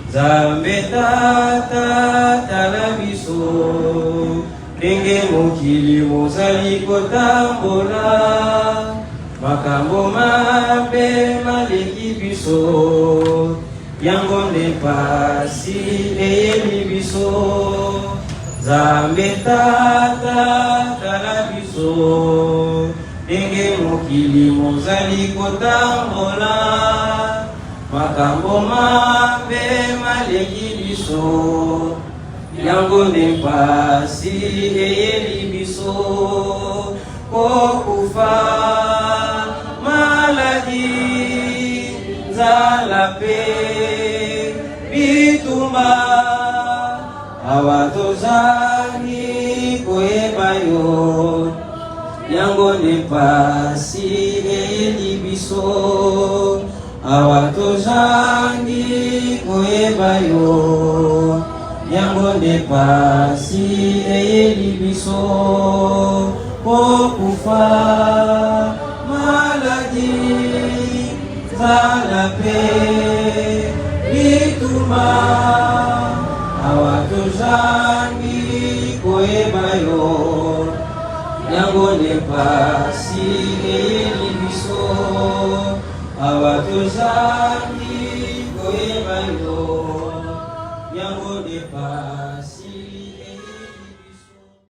Nzambe Tata, tala biso ndenge mokili mozali kotambola, makambo mabe maleki biso, yango nde pasi eyeli biso. Nzambe Tata, tala biso ndenge mokili mozali kotambola, makambo mabe maleki biso, yango nde mpasi eyeli biso. Kokufa, maladi, nzala mpe bitumba, awa tozangi koyeba yo, yango nde mpasi eyeli biso. Awa tozangi koyeba yo, yango nde pasi eyeli biso. Kokufa, maladi, nzala mpe bitumba, awa tozangi koyeba yo, yango nde pasi eyeli biso. Awa tozangi koyeba yo, yango nde pasi.